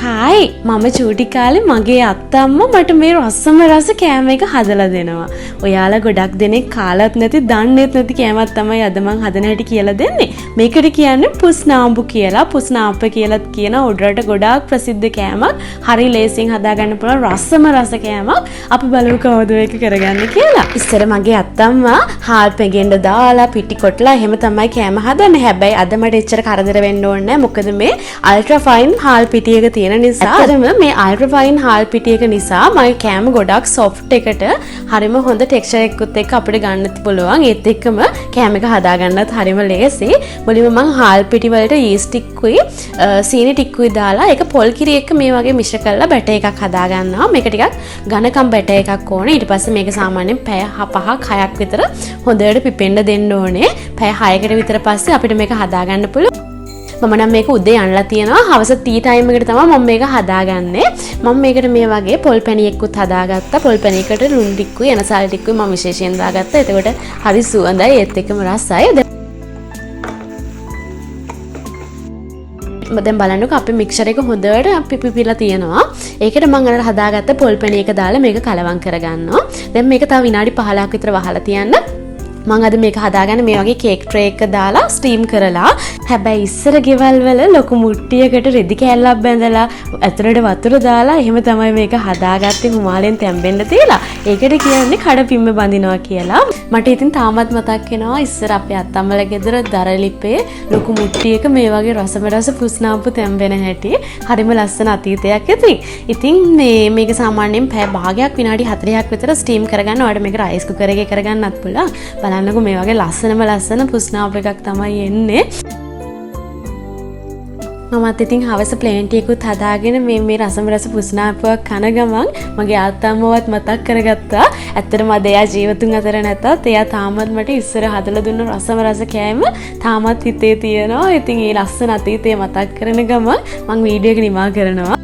Hi, මම චූටි කාලේ මගේ අත්තම්මා මට මේ රසම රස කෑම එක හදලා දෙනවා. ඔයාලා ගොඩක් දෙනෙක් කාලත් නැති දන්නේත් නැති කෑමක් තමයි අද මං හදන හැටි කියලා දෙන්නේ. මේකට කියන්නේ පුස්නාඹු කියලා, පුස්නාප්ප කියලාත් කියන උඩරට ගොඩාක් ප්‍රසිද්ධ කෑමක්. හරි ලේසියෙන් හදාගන්න පුළුවන් රසම රස කෑමක්. අපි බලමු කොහොමද මේක කරගන්නේ කියලා. ඉස්සර මගේ අත්තම්මා හාල් පෙගෙන්න දාලා පිටි කොටලා එහෙම තමයි කෑම හදන්නේ. හැබැයි අද මට එච්චර කරදර වෙන්න ඕනේ නෑ. මොකද මේ අල්ට්‍රා ෆයින් හාල් පිටි එක තියෙන නිසා, ඇත්තටම මේ අල්ට්‍රා ෆයින් හාල් පිටි එක නිසා මගේ කෑම ගොඩක් සොෆ්ට් එකට හරිම හොඳ ටෙක්ස්චර් එකකුත් එක්ක අපිට ගන්න පුළුවන්. ඒත් එක්කම කෑම එක හදාගන්නත් හරිම ලේසි. මුලින්ම මං හාල් පිටි වලට යීස්ට් ටිකකුයි සීනි ටිකකුයි දාලා ඒක පොල් කිරි එක්ක මේ වගේ මිශ්‍ර කරලා බැටර් එකක් හදාගන්නවා. මේක ටිකක් ඝනකම් බැටර් එකක් ඕනේ. ඊට පස්සේ මේක සාමාන්‍යයෙන් පැය 5ක් 6ක් විතර හොඳට පිපෙන්න දෙන්න ඕනේ. පැය 6කට විතර පස්සේ අපිට මේක හදාගන්න පුළුවන්. මම නම් මේක උදේ අනලා තියෙනවා. හවස ටී ටයිම් එකට තමයි මම මේක හදාගන්නේ. මම මේකට මේ වගේ පොල් පැණියක්කුත් හදාගත්තා. පොල් පැණියකට ලුණු ටිකකුයි එනසාල් ටිකකුයි මම විශේෂයෙන් දාගත්තා. එතකොට හරි සුවඳයි, ඒත් එක්කම රසයි. දැන් බලන්නකෝ අපේ මික්සර් එක හොඳට අපි පිපිලා තියෙනවා. ඒකට මම අර හදාගත්ත පොල් පැණි එක දාලා මේක කලවම් කරගන්නවා. දැන් මේක තව විනාඩි 15ක් විතර වහලා තියන්න. මං අද මේක හදාගන්න මේ වගේ කේක් ට්‍රේ එක දාලා ස්ටීම් කරලා. හැබැයි ඉස්සර ගෙවල් වල ලොකු මුට්ටියකට රෙදි කෑල්ලක් බැඳලා ඇතුළට වතුර දාලා එහෙම තමයි මේක හදාගත්තේ හුමාලෙන් තැම්බෙන්න තියලා. ඒකට කියන්නේ කඩපිම්ම බඳිනවා කියලා. මට ඉතින් තාමත් මතක් වෙනවා ඉස්සර අපේ අත්තම්මලා ගෙදර දරලිපේ ලොකු මුට්ටියක මේ වගේ රසම රස පුස්නාප්පු තැම්බෙන හැටි. හරිම ලස්සන අතීතයක් ඉතින්. ඉතින් මේක සාමාන්‍යයෙන් පැය භාගයක් විනාඩි 40ක් විතර ස්ටීම් කරගන්න. ඔයාලට මේක රයිස් කුකර් එකේ කරගන්නත් පුළුවන්. බලන්නකෝ මේ වගේ ලස්සනම ලස්සන පුස්නාප් එකක් තමයි එන්නේ. මමත් ඉතින් හවස ප්ලේන් ටී එකකුත් හදාගෙන මේ රසම රස පුස්නාප්පුවක් කන ගමන් මගේ ආත්තම්මවත් මතක් කරගත්තා. ඇත්තටම අද එයා ජීවතුන් අතර නැතත් එයා තාමත් මට ඉස්සර හදලා දුන්න රසම රස කෑම තාමත් හිතේ තියෙනවා. ඉතින් ඒ ලස්සන අතීතය මතක් කරන ගමන් මං වීඩියෝ එක නිමා කරනවා.